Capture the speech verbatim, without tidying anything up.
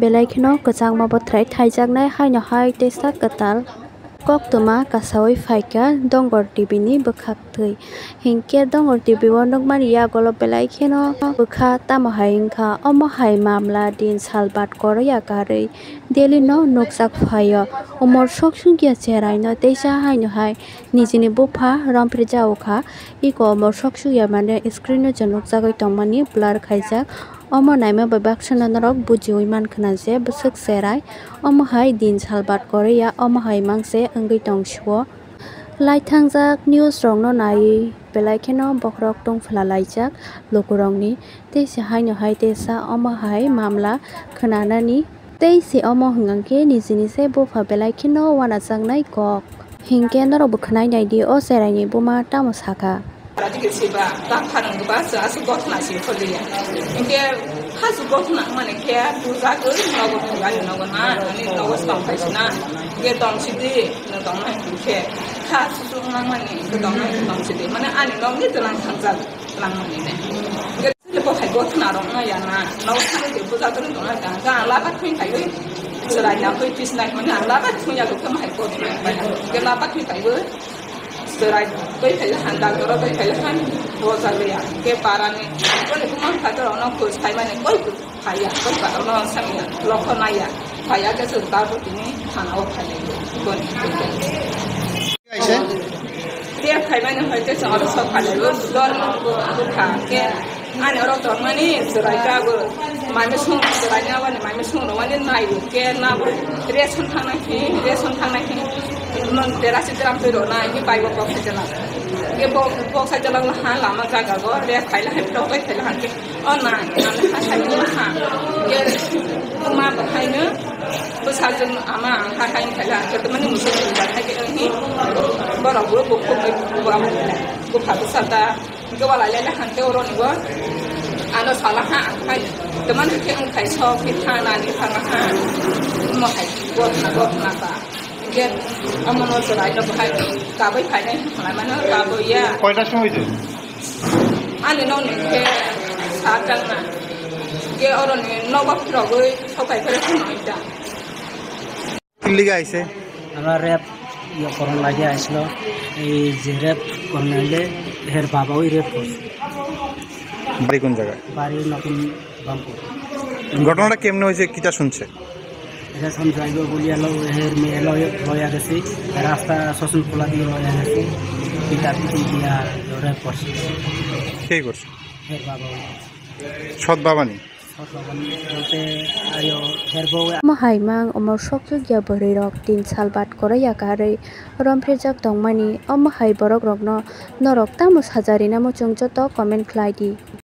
Belai kheno kwchangma bothrai thaijaknai haino hai teisa kwtal koktwma kasawi phaikha Dongor T V ni bwkhak twi. Hinkhe Dongor T V o nukmani yagulo belai kheno bwkha, tamo hai wngkha omo hai mamla din sal bad kwrwi ya karwi Delhi no nukjak phaio. Umor sok sukya cherai no teisa haino hai nijini bupha romphri jaokha. Iko umor sok sukya mane screen o je nukjagwi tongmani blur khaijak. Omo naima bai baksa no norok bujiwi mankha na je bwswk cherai omo hai din sal bad kwrwi ya, omo hai mangse wngwi tong sio. Laithangjak news rokno naiwi belai kheno bokhorok tongphla laijak lukurokni, tei se haino hai teisa omo hai mamla khwnanani, tei se omo hwnkhe nijini se bupha belai kheno uanajaknai kok. Hinkhe norokbo khwnai naidi o cheraini buma tamo sakha. Rati ke siba, ta pharang ba sa asu gothna si kholiya. Hinkhe hasu gothna mane khe bujagwi nogo phaibai nogo na, ani nogo samphai sina. Hinkhe tong sidi, no tong nai hinkhe. Kha susuk nang mani, hinkhe tong nai tong sidi. Mane ani nogni twnang thangjak, twnang mani ne. Hinkhe bo hai gothna rok no ya na, nogo thani de bujagwi tong nai tang. Ga laba thwing khai, chwrai na koi pis nai mane laba thwing ya khe hai gothna. Hinkhe laba thwing khai. Chwrai twi phai han, doctor twi phai han, bo jagwi ya. Ke parani, boni buma phator ono khus khai mani koi phaiya, koi pa ono samya, lokho naiya. Phaiya ke chwng ta bo tini thana o phai lai. Boni. Kaise? Ke khai mani hoi ke chwng oro sok phai lai. Dol bukha ke. Ani oro tongmani chwrai ka bo. Mai mui sung chwrai na wani, mai mui sung rok wani nai bo ke na bo. Ration thang nai khi, ration thang nai khi. Non tera si tera twi rok nai, ni bai bo kok sai jala. Ke bo kok sai jala ha lama jaga go, re khai la hai tok bai khai la ha ke. O nai, ani ha sai ni ha. Ke ma bo hai no. Bo sa jun ama ha hai khai la ke, mani musu ba hai ke ni. Bo rok bo bo kok bai bo am. Bo kha bo sa ta. Hinkhe walai lai lai hinkhe oroni bo ano sala ha ang khai. Teman hinkhe ang khai sok khe thana ni thana ha. Mo hai gotna gotna ta. Hinkhe amo no chwrai no bahai kabai phainai hinkhwlai mano kabai ya. Koita somoi de? Ani nokni hinkhe sa changna. Hinkhe oroni nogo phirogwi sokai phai hinwi ta. Kilik aise? Amra rep yo koron lagi aislo. Ei je rep korna le her baba oi rep kor. বাড়ি কোন জায়গায়? বাড়ি নতুন বামপুর। ঘটনাটা কেমনে হয়েছে, কিটা শুনছে? এটা শুনছে আইবো বলিয়া লো, হের মেয়ে লো, লয়া গেছি। রাস্তা শোষণ খোলা দিয়ে লয়া গেছি। পিটা পিটি দিয়া রেপ করছে। কে করছে? হের বাবা oi. সৎ বাবা নি? Omo hai mang omo sok sukya bwrwi rok tin sal bad kwrwi ya karwi romphirjak tongmani, omo hai borok rokno norok tamo saja rina muchung joto comment khlai di.